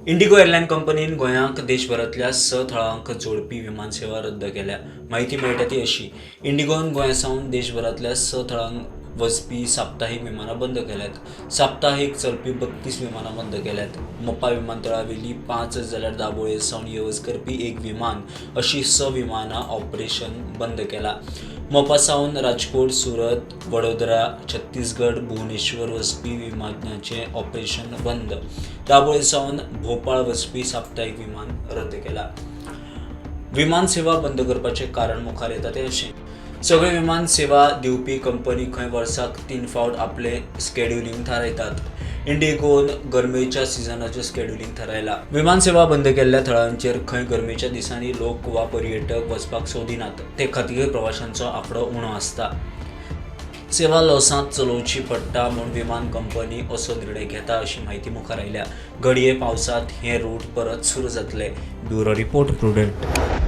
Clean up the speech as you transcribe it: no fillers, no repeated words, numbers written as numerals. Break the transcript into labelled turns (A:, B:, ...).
A: Indigo airline कंपनीन गोंयांक देशभरांतल्या स थळांक जोडपी विमान सेवा रद्द केल्या. म्हायती मेळटा ती अशी, इंडिगोन गोंया सावन देशभरांतल्या स थळांक वचपी साप्ताहीक विमानां बंद केल्यात. साप्ताहीक चलपी 32 विमानां बंद केल्यात. मोपा विमानतळावेली 5 जाल्यार दाबोळे सावन यो वच करपी एक विमान अशी स विमानां ऑपरेशन बंद केला. मोपा सावन राजकोट, सुरत, वडोदरा, छत्तीसगड, भुवनेश्वर वचपी विमानाचें ऑपरेशन बंद. दाबोळे सावन भोपाळ वचपी साप्ताहीक विमान रद्द केला. विमान सेवा बंद करपाचें कारण मुखार येता तें अशें, सगळे विमान सेवा दिवपी कंपनी खंय वर्साक 3 फावट आपलें स्केड्युलींग थारायतात. इंडिगोन गरमेच्या सिजनाचें स्केड्युलींग थारायलां. विमान सेवा बंद केल्ल्या थळांचेर खंय गरमेच्या दिसांनी लोक वा पर्यटक वचपाक सोदिनात. ते खातीर प्रवाशांचो आंकडो उणो आसता. सेवा लॉसांत चलोवची पडटा म्हूण विमान कंपनी असो निर्णय घेता अशी म्हायती मुखार आयल्या. घडये पावसांत हे रूट परत सुरू जातले. Bureau report, Prudent.